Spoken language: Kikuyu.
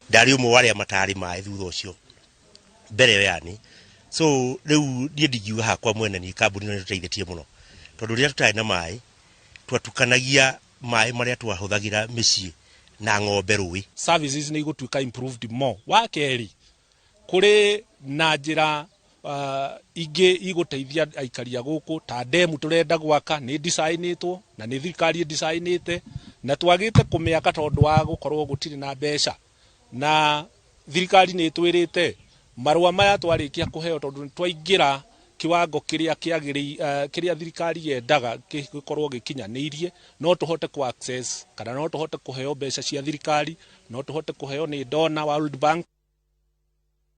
Ndarĩ ũmwe wa arĩa matarĩ maĩ thutha ũcio mbere ĩyo yani. So rĩu niĩ ndingiuga hakwa mwene niĩ kambuni ĩno nĩtũteithĩtie mũno, tondũ rĩrĩa tũtarĩ na maĩ twatukanagia maĩ marĩa twahũthagĩra mĩciĩ na ng'ombe rũĩ. Services nĩ igũtuĩka improved more. Wa kerĩ, kũrĩ na njĩra ingĩ igũteithia aikari a gũkũ ta ndemu tũrenda gwaka nĩ design-ĩtwo na nĩ thirikari ĩ-design-ĩte na twagĩte kũmĩaka tondũ wa gũkorwo gũtirĩ na mbeca. Na thirikari nĩ ĩtwĩrĩte marũa maya twarĩkia kũheo tondũ nĩ twaingĩra kiwango kĩrĩa kĩagĩrĩire, kĩrĩa thirikari yendaga gĩkorwo gĩkinyanĩirie, no tũhote kũ access kana no tũhote kũheo mbeca cia thirikari, no tũhote kũheo nĩ donor World Bank.